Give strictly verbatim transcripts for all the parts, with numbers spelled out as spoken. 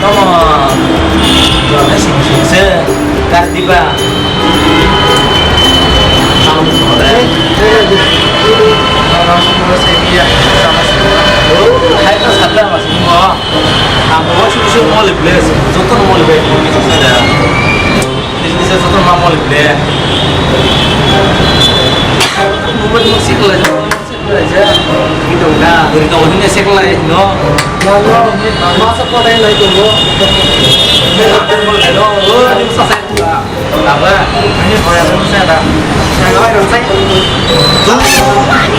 Tamo, jora sing sing se, kar diba. Tamo sore. Oh, hai ta sabda mas mo. Ang bo su su mo le bles. Joto mo le bles. Ni sa joto ma mo le bles. Mo mo sik le. Ri tongo da. Ri tongo hwnwi se kwlai no. Masa kwlai lai tongo. Aba, ani boya rung sa da.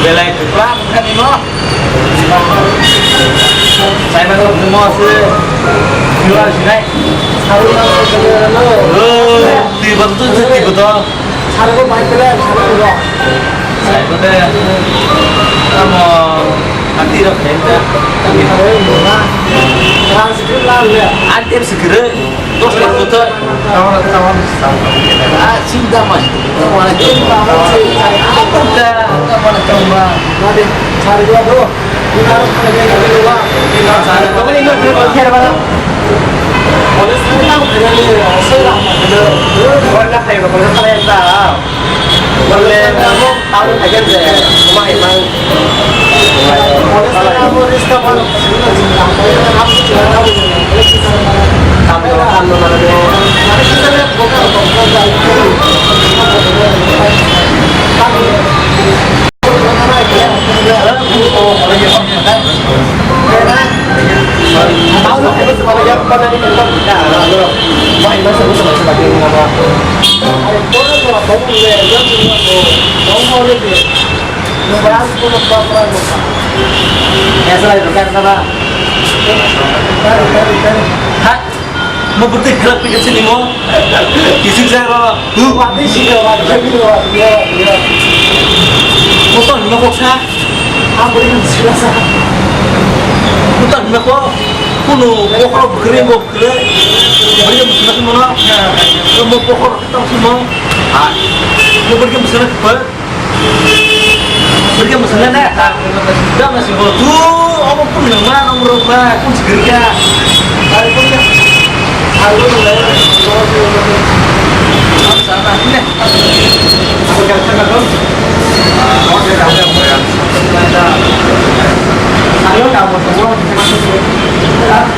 Belai kwbang khani no. Sai ma no mo se. Yuar sinai. Oh, di bantu di betul. Sargo bai pele, sargo ro. Sargo de, amo, ati ro khen ta. Ati ro khen ta. Rang sikir la le. Ati ro sikir. Dos lakh betul. Tawar, tawar, tawar. Ah, cinta mas. Tawar, tawar. Tawar, tawar. Mari, sargo do. Ha? Mo bwtwi khlak phi khe sini mo? Kisik jai ro. Hu? Wa twi si ro, wa twi si ro, wa twi si ro. Mo to hima kok sa? Ang bwrwi hwn sila sa. Mo to hima kok? Kuno bokhorok bwkrwi bo bwkrwi. Bwrwi hwn sila simo no? Mo bokhorok tang simo? Ha? Mo bwrwi hwn sila kok? Bwrwi mwsana na? Dam na singbo. Tu, obo pun nang ma, nang rok ma, pun sigir ka. Ari pun ka. Ari pun nang. Am sana ne. Apa kata kata? Oke, kata apa ya? Ayo, kamu semua.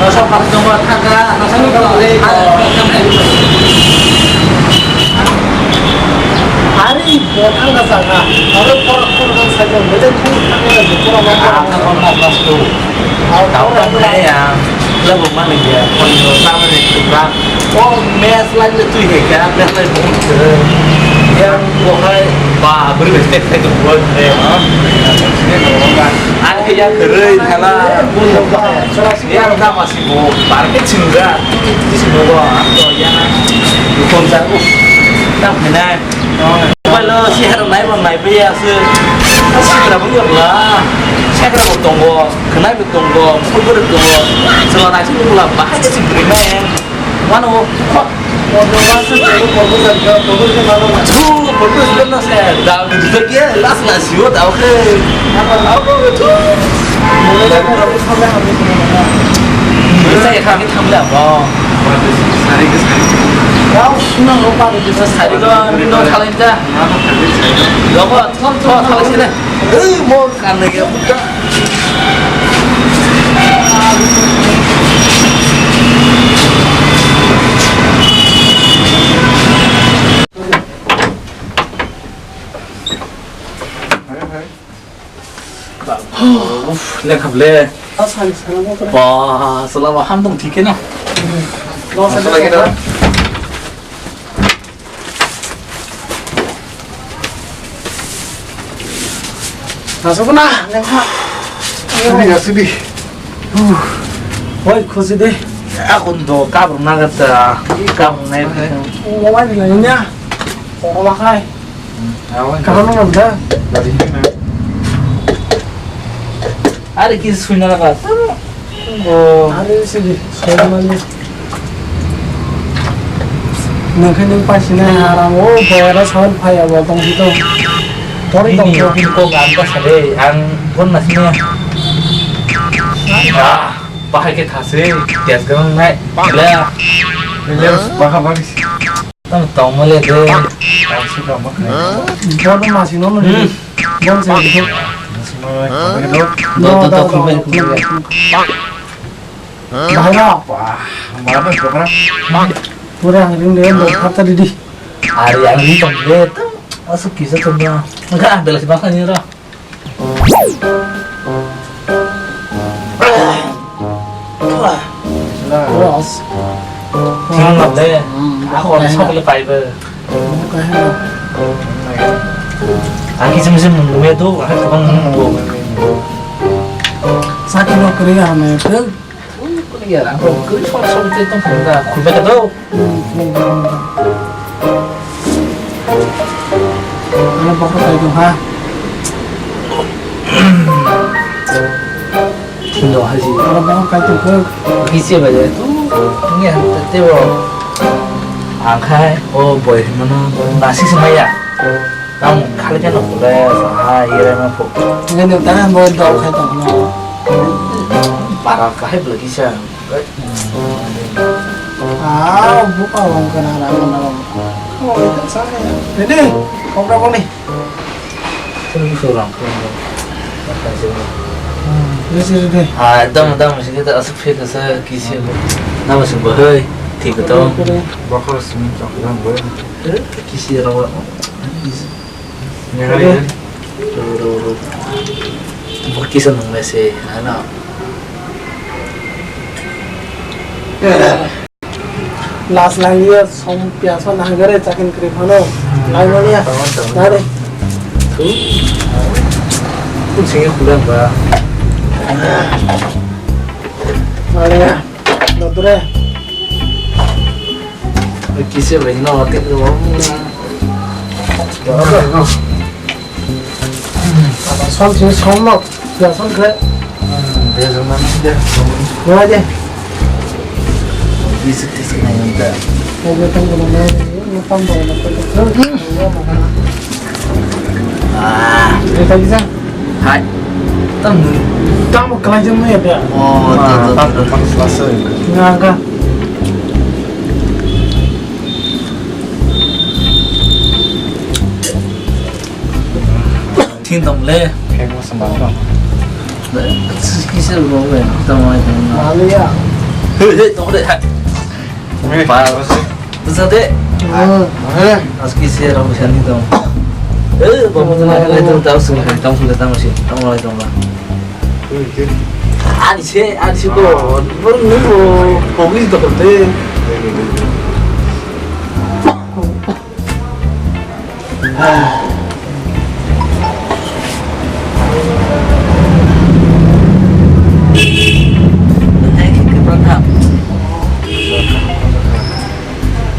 Rasa pas semua kata, rasa ni kalau le. Ari. Bo thangna chakha, aro borok khoroknwi sai tongo, belai khorok thangwi rw khe, borok ma borok. Ah, khoroknwi borok. Tao tang khe ya, labo mani ya, kono tamani kwbang. O match lai le twi hai kha, match lai bo. Yang bo hai, ba, bwrwi bai step khai tongo, ha? Ani khe ya kwrwi thala. Yang tama si bo, bar khe chwng ja. Chwng bo, ang to ya. Khon sa, uff, tam khainai. Mobile o si herok nai bo nai paiya se. Sikra bo yorla. Sikra bo tongo, khnai bo tongo, mukul bo tongo. Chwla nai sini bula bahai de sini rinai. Mano. Thu, photo sibel na se. Da, da ke last na siyo da, okay. Sa ya kami tham da bo. Sari ko ni no thalai ta. Lobo thon thon thalai sini. Ei mo kan ne ya buka. Uff, lekha ble. Ba, salama hamdong thik khe no. Salama khe no. Nasukuna, lekha. Asidi, asidi. Oi, khusi de. Akon do kabur nagata, kabur nai. Mobile ni nya. Koro wakai. Kapan mau nonton? Hari kis suina laga. Oh. Hari sini, suina laga. Nang khe nung paisina haram o boyara sawan phai abo tong si tong. Pori tong Bini, to. Bini kok ang ka sade, ang bon na sini. Ah, bahai ke thase, gas gang nai. Le. Le, bahai bahai. Tam tong mo le de. Ang suka ma khai. Bodo masi no no. Hmm. Bon se. Masi ma khai. Do, do, do, do, do, khulbe, do, khulbe. Do. Bahai no. Wah, mana program? Pura ang ring de, do, kata didi. Ari ang ring tong de, tam. Asuk kisa tong de. Enggak, belas bahkan ni ra. Ros. Thing lam de. Ako ang sok le paibe. Ang kisim kisim nung me tu, ang kabang nung tu. Sakino kri ame tu. Kri ya, ang kri sok sok te tong kri da. Khulbe ka tu. Ano bakro kai tong ha. Thilo haji. Ano bakro kai tong khe. Kisi baje tu. Nge te bo. Angkhai o boy mano nasi semaya. Tam khali kan pura ha ira na pho. Nge ne ta boy dol khai tong no. Para kahai belagi sa. Ah, buka wang kena ra kena ra. Kau itu sana ya. Ini, kau berapa nih? Sini seorang. Ini sini deh. Ah, dam dam sini kita asuk fik asa kisi. Nama sih bahai? Tiga tahun. Bakal sini cakap dam bahai. Kisi rawa. Nyari. Ro, ro, ro. Bo kisa nung mese, ano. Last line ye som piaso nangare chakin kri phano. Lai mania. Nare. Tu. Kun singe kuda ba. Nare. Dodre. Kise bai no, tik no. Som sini som no. Ya som kre. Dia zaman dia. Wah deh. Bisik tisik na yanta. Oke, tunggu dulu. Ini tambah. Ah. Ini tadi sah. Hai. Tam nung. Tam kalai jeng nung ya, ya? Oh, ah, tam tam tam selasa. Nggak, nggak. Thing tong le. Phek mo sembang tong. Kisa lo le, tam ai tong. Malu ya. Hei, hei, tong le, hai. Hei. Pa. Bwsa de. Ah. Eh. Aski se rok sani tong. Eh, bo mo na le tong tau sung tong sung tang si. Tong lai tong la. Ani se, ani se ko. Bor ni bo ko gi to te.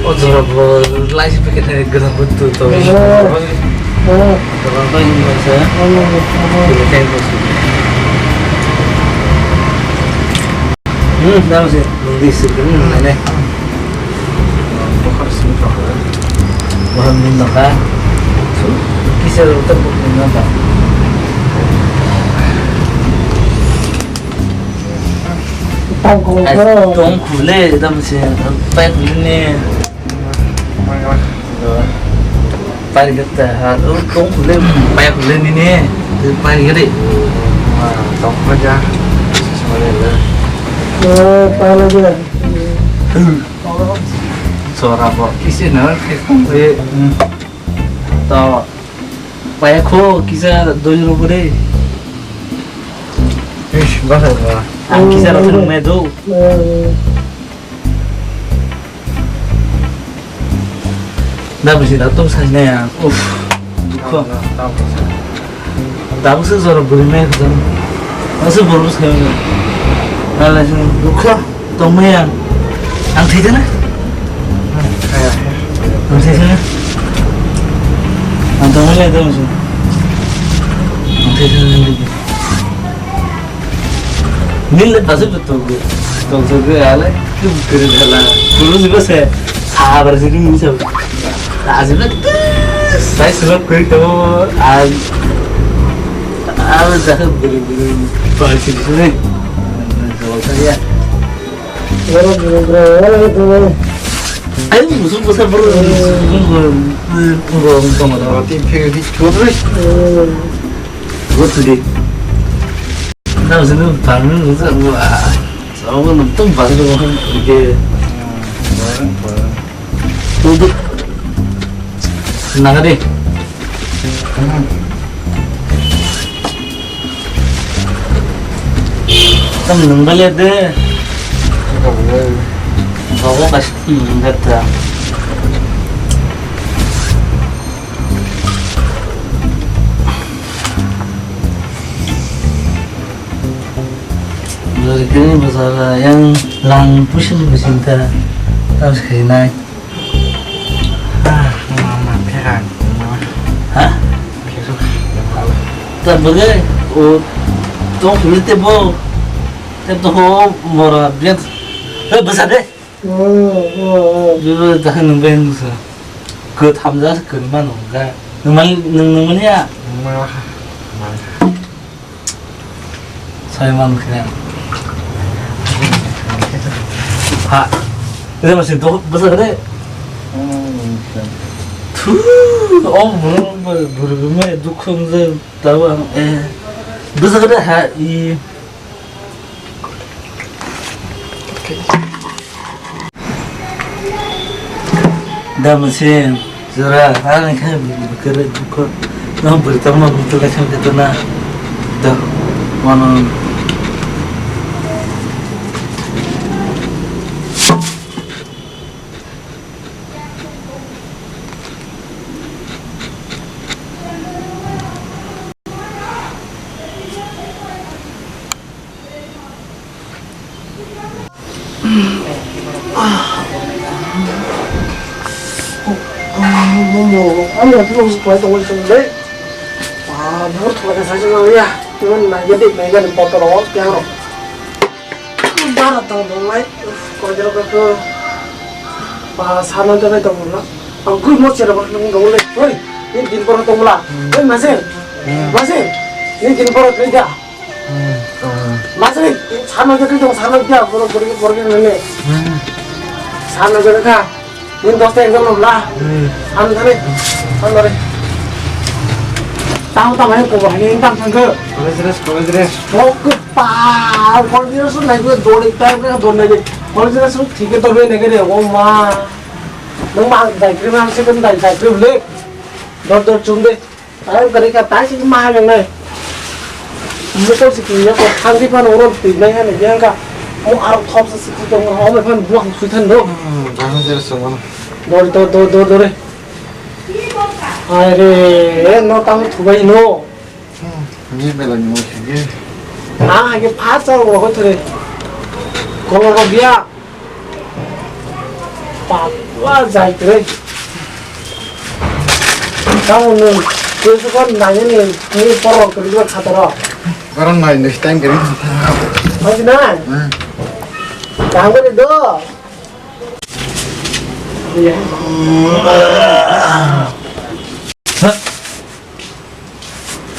O jora bo laisi packet hai gana butu to. Oh. Oh. Jora to ini masa. Oh. Ini thank you. Hmm, dah sih. Nungdi sih, hmm, mana? Bukan sih, bukan. Bukan minta kan? Kisah lu tuh bukan minta. Tong khule, dam se, pai khule ne. Pai gata ha, tong khule, pai khule ni ne. Pai gade. Tong khaja. Oh, pai lagi. Sora bo kisi na, kisi. To. Paya kho kisa doi ro bore. Ish, bahai ba. Ang kisa ro thung me do. Da bisi da tum sai ne ya. Uf. Dukho. Da bisi zoro buri me kham. Asu buru sai me. Da la dukho. Tongmaya. Ang thai jana? Ang thai jana? Ang tongmaya tong jana. Ang thai jana. Nil le tasuk to to to to ale. Tu kere dala. Puru jibo se. Abar sini ini sab. Asli tu. Saya sebab kau itu. Al. Al dah beri beri. Pasti sini. Kalau saya. Ayo, musuh besar bro. Musuh bro. Musuh bro. Musuh bro. Roti phi phi chhodri. What today? Nah, sini tamu musuh gua. Sama nonton baru orang. Oke. Duduk. Nang deh. Tam nang balik deh. Bawa kas nang kata. Lori kini bazar yang lang pusing pusing ta. Tam sekali naik. Ah, mama, pheran. Ha? Pheran. Ta bagi, o, tong kiri te bo. Te to ho, mora, biat. Eh, basa de. Biat, ta nung ben sa. Ke tham ja, ke mano, ga. Nung man, nung, nung man ya? Mama. Sai man khe. Ha. Ini masih tuh besar deh. Tuh, oh, belum, belum, belum, dukung je tahu ang, eh. Besar deh, ha, i. Da machine, jora, ani khe bwkha, bwkha, no bwrwi tongma bwtwi lai khe bwtwi na. Da, mano. Ang gui mo chera bak nung dong le. Oi, ni din poro tong bla. Oi, mase. Mase. Ni din poro tong ja. Mase, sano jati dong, sano ja, boro, boro, boro, nene. Sano jati kha. Ni dos ta exam lo bla. Sano jati. Sano re. Tang tang hai ko ba ni tang tang ke. College dress, college dress. Kok pa, college dress nai ko dori ta ko dori nai. College dress thik ke to be nai ke re. O ma. Nang ma dai krim ang se kan dai dai krim le. Dor dor chung de. Ayang kari ka tai si ma nang nai. Mukol si kiri ko thang di pan orang ti nai han yang ka. Mo arok thop sa si ki tong ho me pan buang sui than do. Dor dor dor dor dor. Ai re, no tang thubai no. Ni belai ni mo khe. Ah, ke pha cha ro ko thre. Ko ro dia. Papa jai tre. Tamo nwng, tei sukha nainani, tei porok kwrwikma khataro. Oro nai nai time kwrwi kha. Hoy nai. Hmm. Tamo ni do.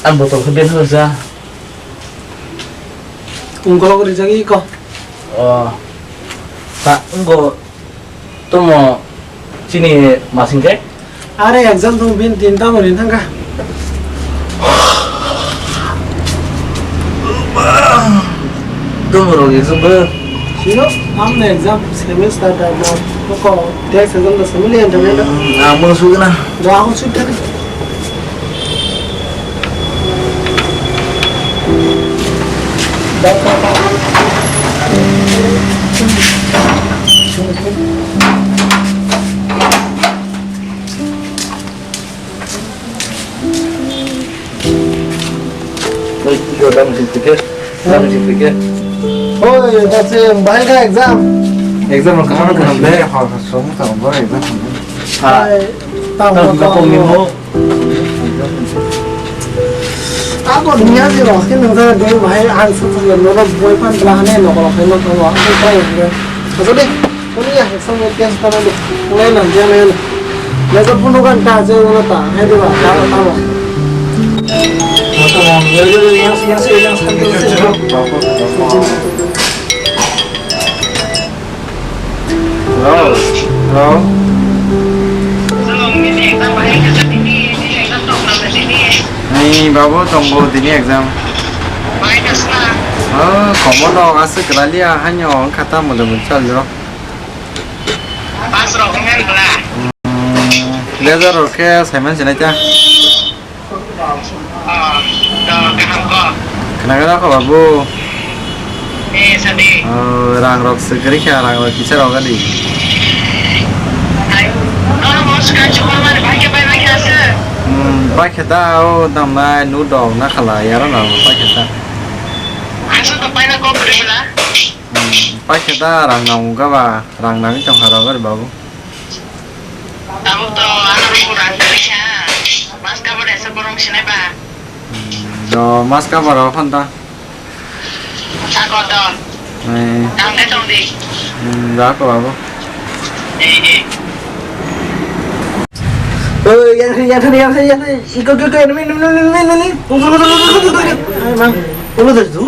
Ang botol khe ben hoja. Ungkolok rijak iko. Oh. Ta ungko tomo chini masing khe? Are exam tong bin tin ta mori thangka. Tomo rok exam bo. Sino, amne exam semester da na ko test exam da semili enda enda. Hmm, amo sugna. Da amo sugna. Oi, kiko dam sing tike, dam sing tike. Oi, ta se bahai ka exam. Exam ka ka de ha ha song ta ba exam. Ha. Ta ta ko mi mo. Ako dunia si ro ke nang sa doi bahai ang sa sa no ro boy pan bla ne no ko no ko. Ko de. Ini ya, sama dia sekarang ni. Mulai nanti yang lain. Mereka pun bukan tak aja mana tak. Hai dua, tak tak. Hello. Hello. Ni babu tongo tini exam. Oh, komo no aswk kwlalia, haino wngkha ta modo modo chaliro. Pass rok wngkha bwla. Hmm, leader rok khe saiman sinai ta. Ah, to kaham ko. Khna gana ko babu. Eh, sadi. Oh, rang rok se gari kha, rang rok kisa rok gari. Ai, oh, mo ska chuma mane bhai ke bai bai kha se. Hmm, bai khe ta, oh, dam nai, nu dog na khala, yara na bai khe ta. Asa to pai na ko bri bla. Hmm, bai khe ta, rang na unga ba, rang na ni tong kha rok gari babu. Tabuk to ano rung rang kwrwi kha. Mas kabor esa borong sinai ba. Hmm, do mas kabor o phon ta. Sako to. Eh. Tang de tong di. Hmm, da ko abo. Eh, eh. Oi, yang yang yang yang yang. Iko iko iko ini ini ini ini. Mang. Ulo de du.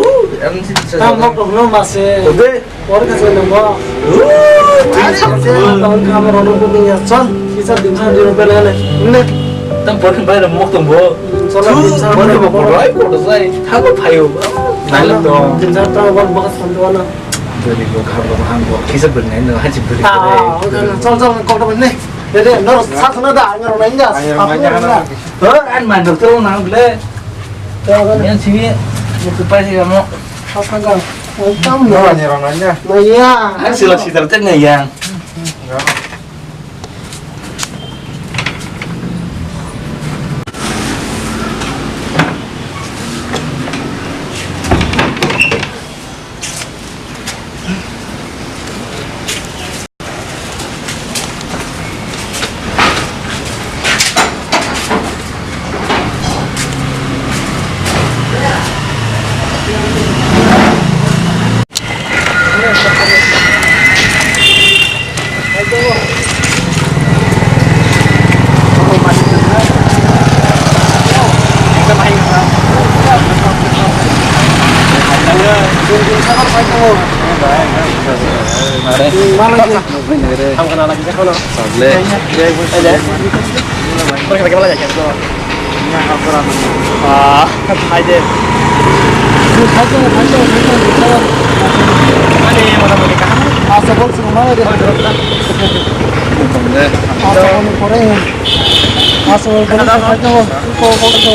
Ang mo problem ase. Oke. Por ka soi nang bo. Ani sa se tong ka mo rono ko ni ya chon. Kisa din sa din pe le le. Ne. Tam por kan bai mok tong bo. Cholo din sa. Por ka mo rai ko do sai. Tha ko phayo. Nai lo to. Din sa ta bo ba san do na. Beri ko kham ko ham ko. Kisa beri nai no ha ji beri. Ah, oke. Chol chol ko to ne. De de no sa sa na da ang ro nai ya. Ang ro nai ya. An man do to na ble. Yang sini. Mo ko pai si mo. Asanga, welcome. No, ni rong aja. Naya. Ang sila si terteng ya yang. Ah, hai de. Ani motamoti kaham. Asa bol sung ma de. Asa bol pore. Asa bol pore. Ko ko ko.